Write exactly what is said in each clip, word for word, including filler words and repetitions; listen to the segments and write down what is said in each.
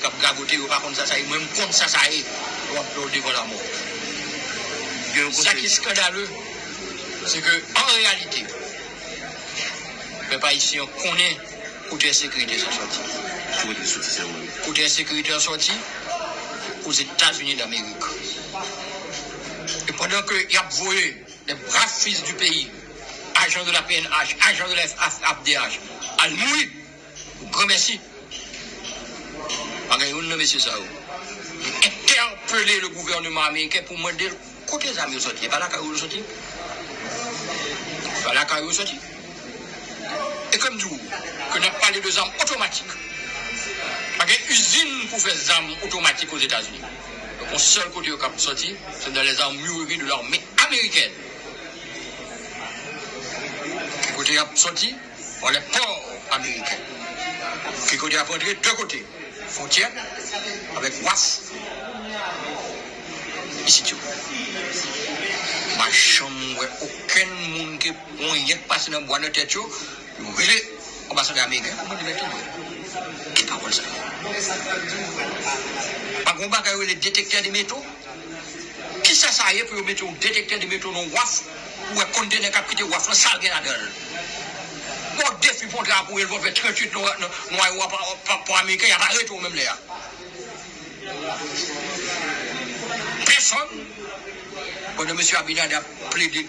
ap gagote, yo pa konn sa sa ye. Mwen, m konn sa sa ye. Yo ap fè w devan lanmò. Sa ki skandale, se ke, an reyalite, pèp ayisyen an konnen kote ensekirite sa sòti. Kote ensekirite an sòti? Ozetazini Damerik. E pandan ke y ap voye les braves fils du pays, agents de la P N H, agents de la F D H, al mouri, granmèsi. Pa gen youn nan mesye sa yo. Entèpele le gouvènman ameriken pou mande l kote zam yo sòti. E pa lakay ou yo sòti. E pa lakay ou yo sòti. E ke m di w, ke n ap pale de zam otomatik. Pa gen izin pou fè zam otomatik Ozetazini. Donk, yon sèl kote yo kab sòti, se dans les armureries de l'armée américaine. Ki kote y ap sòti? Dans les ports américains. Ki kote y ap antre? De kote. Fwontyè avèk waf isit yo. M pa janm wè okenn moun ke ponyèt pase nan bwa nan tèt yo, yo rele anbasadè ameriken pou mande mete dwèt. Ki pawòl sa? Pa gen yon bagay yo rele detektè de meto? Kisa sa ye pou yo mete yon detektè de meto nan waf, pou wè kontenè k ap kite waf lan, sa l gen ladan l? Bon, defi pou yon drapo revòlvè tranntuit nan, nan, nan ayewopò ameriken, y ap arete w menm lè a. Pèsonn. Pandan mesye Abinader ap plede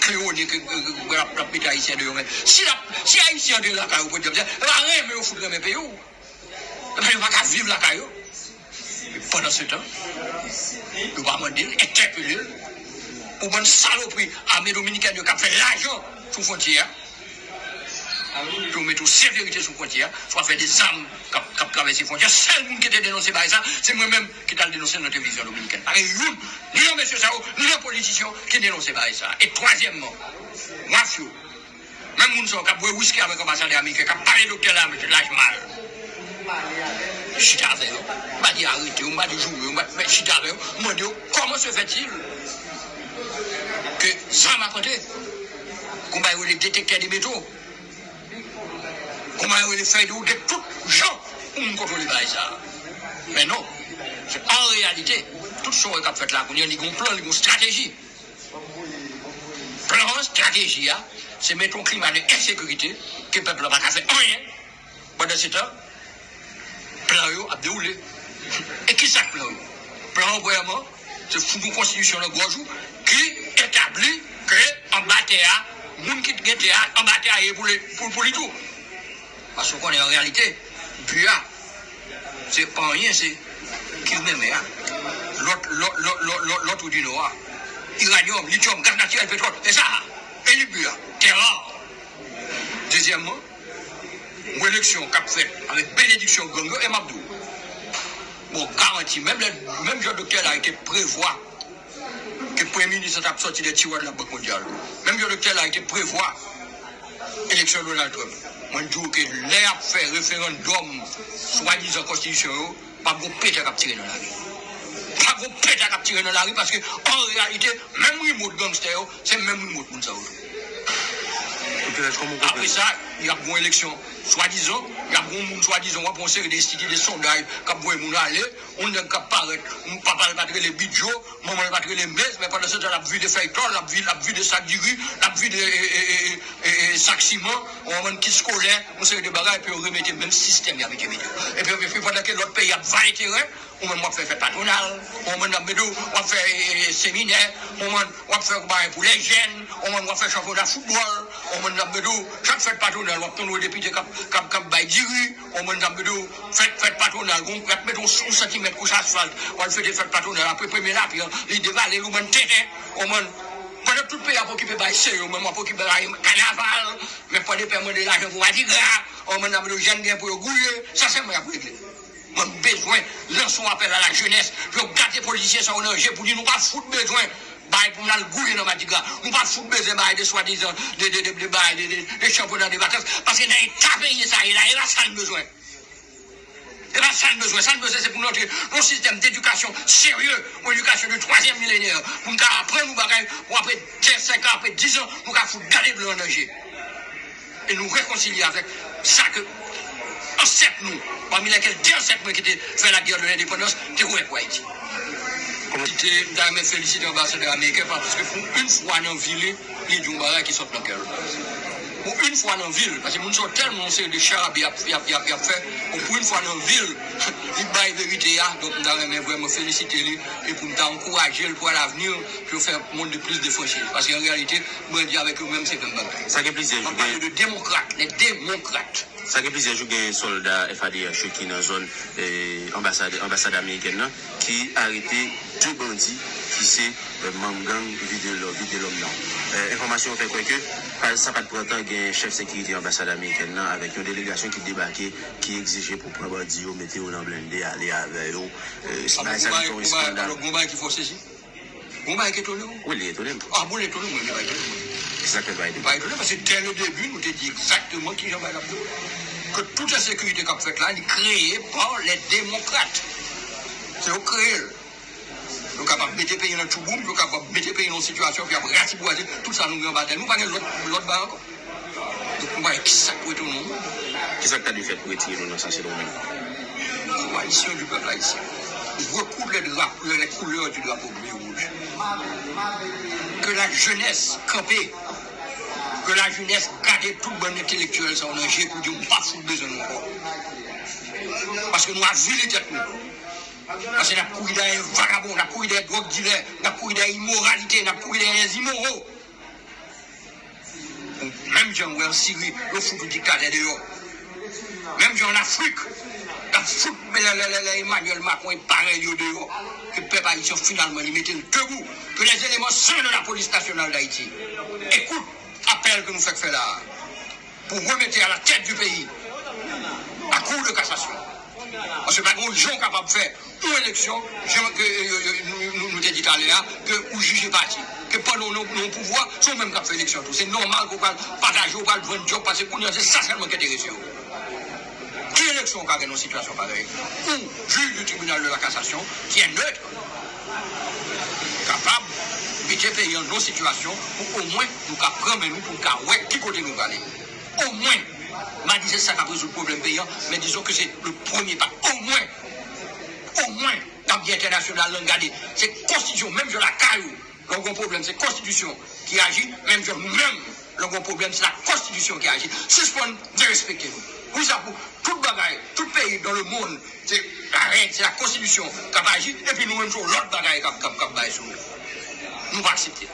klewone ke, ke, ke, ke l ap, l ap mete Ayisyen deyò, men si l ap, si Ayisyen antre lakay ou, podyab, se pa renmen yo fout renmen peyi w. Epi yo pa ka viv lakay yo. Pandan se tan, yo pa mande l, entèpele l, pou bann salopri ame dominikèn yo k ap fè lajan sou fwontyè a. Pou yo mete yon severite sou fwontyè a, swa fè de zam k ap, k ap travèse fwontyè a. Sèl moun ki te denonse bagay sa, se mwen menm ki t al denonse l nan televizyon dominikèn. Pa gen youn, ni nan mesye sa yo, ni nan politisyen yo ki denonse bagay sa. E twazyèmman, waf yo. Menm moun sa yo k ap bwè wiski avèk anbasadè ameriken, k ap pale doktè la, mesye Lajmal. Chita avè yo. M pa di arete yo, m pa di joure yo, m pa, men chita avè yo, mande yo, comment se fait-il que zam ap antre? Konba yo rele detektè de meto. Konba yo rele fèy de wout, gen tout jan pou moun kontwole bagay sa. Men non, se an reyalite, tout sa w wè k ap fèt la kounye a, li gen yon plan, li gen yon estrateji. Plan an, estrateji a, se mete yon klima de ensekirite ke pèp la pa ka fè anyen. Pandan se tan, plan yo ap dewoule. E ki sa k plan yo? Plan an, premyèman, se fout yon konstitisyon nan gòj ou ki etabli ke anba tè a, moun ki gen tè a, anba tè a ye pou li, pou, pou li tou. Paske w konnen, an reyalite, bi a, se pa anyen, se ki w renmen a. Lòt, lòt, lòt, lòt, lòt, lòt ou di non a. Iranyòm, lityòm, gaz natirèl, petwòl, e sa, e li bi a, tè ra. Dezyèmman, yon eleksyon k ap fèt avèk benediksyon gang yo, e m ap di w, bon, garanti, menm lè, menm jan doktè Larue te prevwa ke premye minis lan t ap sòti de tiwa de la Bank Mondyal. Menm jan doktè Larue te prevwa eleksyon Donald Trump. Mwen di w ke lè y ap fè referandòm swadizan konstitisyon yo, p ap gen yon petè k ap tire nan lari. P ap gen yon petè k ap tire nan lari paske, an reyalite, menm rimot gangstè yo, se menm rimot moun sa yo tou. Apre sa, y ap gen yon eleksyon swadizan, y ap gen yon moun swadizan, w ap gen yon seri de enstiti de sondaj k ap voye moun ale, yon nèg k ap parèt, papa l pa t rele Bidjo, manman l pa t rele Mez, men pandan se tan, l ap vide fèy tòl, l ap vide, l ap vide sak diri, l ap vide, e, e, e, e, e, sak siman, yon bann kit eskolè, yon seri de bagay, epi yo remete menm sistèm y ap mete mete yo. Epi, epi pandan ke lòt peyi ap vale teren, ou menm w ap fè fèt patwonal, ou menm ap mete w ap fè, e, e, seminè, ou menm w ap fè bagay pou lèjèn, ou menm w ap fè chanpyona foutbòl, ou menm ap mete w chak fèt patwonal, w ap tande yon depite k ap, k ap, k ap bay diri, ou menm ap mete w fèt, fèt patwonal, gon, y ap mete w yon santimèt kouch asfalt, w al fete fèt patwonal, apre premye lapli an, li devale l, ou menm tenten, ou menm, pandan tout peyi ap okipe bay sere, ou menm w ap okipe bay kanaval, men fò de pè mande lajan pou madigra, ou menm ap mete w jèn gen pou yo gouye, sa sèlman y ap regle. Mwen, m bezwen lanse yon apèl a la jenès pou yo gade politisyen sa yo nan je pou di nou pa fout bezwen bay pou n al gouye nan madigra. Nou pa fout bezwen bay de swadizan de, de, de, de bay de, de, de chanpyona de vakans. Paske nan eta peyi sa ye la, e pa sa n bezwen. E pa sa n bezwen. Sa n bezwen, se pou n antre nan yon sistèm dedikasyon serye, yon edikasyon de twazyèm milenè, pou n ka aprann nou bagay, pou apre de, senk an, apre diz an, nou ka fout gade blan an nan je. E nou rekonsilye avèk sa ke Ansèt nou, pami lèkèl de ansèt mwen ki te fè lagè de lendepandans, te kouri pou Ayiti. Kòman? Te, m ta renmen felisite anbasadè ameriken, paske pou yon fwa nan vi li, li di yon bagay ki sot nan kè l. Pou yon fwa nan vi l, paske moun sa yo tèlman yon seri de charabya y ap, y ap, y ap, y ap fè, bon, pou yon fwa nan vi l, li bay verite a, donk m ta renmen vrèman felisite li, epi m ta ankouraje l pou alavni, pou yo fè montre plis de franchiz. Paske an reyalite, bandi avèk yo menm se menm bagay. Sa gen plizyè jou, m ap pale de demokrat, les démocrates. Sa gen plizyè jou gen sòlda F A D H yo ki nan zòn, eh, anbasad, anbasad amerikèn nan ki arete de bandi ki se, eh, manm gang Vide Lò-, Vide Lòm nan. Eh, enfòmasyon yo fè kwè ke pa, sa pa t pran tan gen chèf sekirite anbasad amerikèn nan avèk yon delegasyon ki debake, ki egzije pou pran bandi yo, mete yo nan blende, ale avè yo. Eh, bagay sa ki fè yon eskandal. Alò, gon bagay ki fòse si. Bon, bagay ki etone w? Wi, li etone m. Ah, bon, li etone mwen, li pa etone mwen. Kisa k fè l pa etone? Li pa etone, paske dès le début, nou te di egzakteman kijan bagay la pou. Que tout ensekirite k ap fèt la, li kreye pa les démocrates. Se yo kreye l. Yo kapab mete peyi nan tchouboum, yo kapab mete peyi nan yon sitiyasyon, pou y ap ratibwaze tout sa nou gen anba tè. Nou pa gen lòt, lòt bagay ankò. Donk, nou pa wè kisa k pou etone nou. Kisa k ta dwe fèt pou retire nou nan sa, selon ou menm? Koalisyon di pèp ayisyen. Rekou les drapeaux, les couleurs du drapeau bleu et rouge. Que la jeunesse kanpe. Que la jeunesse gade tout bann entelektyèl sa yo nan je pou di, "M pa fout bezwen nou ankò." Paske nou avili tèt nou. Paske n ap kouri dèyè vagabon, n ap kouri dèyè dwòg dilè, n ap kouri dèyè imoralite, n ap kouri dèyè les immoraux. Menm jan w wè an Siri, yo fout yon diktatè deyò. Menm jan an Afrik, y ap fout lè, lè, lè, lè Emmanuel Macron e parèy yo deyò. Ke pèp ayisyen finalman li mete l debou. Que les éléments sains de la police nationale d'Haïti écoutent apèl ke nou fèk fè la a. Pou remete à la tête du pays la Cour de cassation. Paske pa gen yon jan w kapab fè yon eleksyon, jan ke, euh, euh, nou, nou, nou te di talè a, ke ou jije pati. Ke pandan w nan, nan pouvwa, se ou menm k ap fè eleksyon tou. Se nòmal ke w pral pataje, w pral vann djòb, paske kounye a se sa sèlman ki enterese w. Ki eleksyon w ka gen nan yon sitiyasyon parèy? Ou, juge du tribunal de la cassation, ki est neutre, kapab mete peyi an nan yon sitiyasyon pou omwen nou ka pran men nou, pou nou ka wè ki kote nou prale. Omwen, m a di se sa k ap rezoud pwoblèm peyi an, men dizon ke se le premye pa. Omwen, omwen, n ap di entènasyonal lan gade, se konstitisyon, menm jan lakay ou, lè w gen pwoblèm, se konstitisyon ki aji, menm jan nou menm, lè w gen pwoblèm, se la konstitisyon ki aji. Sispann derespekte nou. Wi, sa pou tout bagay, tout peyi dans le monde, se la règ, se la konstitisyon k ap aji, epi nou menm, se yon lòt bagay k ap, k ap, k ap bay sou nou. Nou pa aksepte.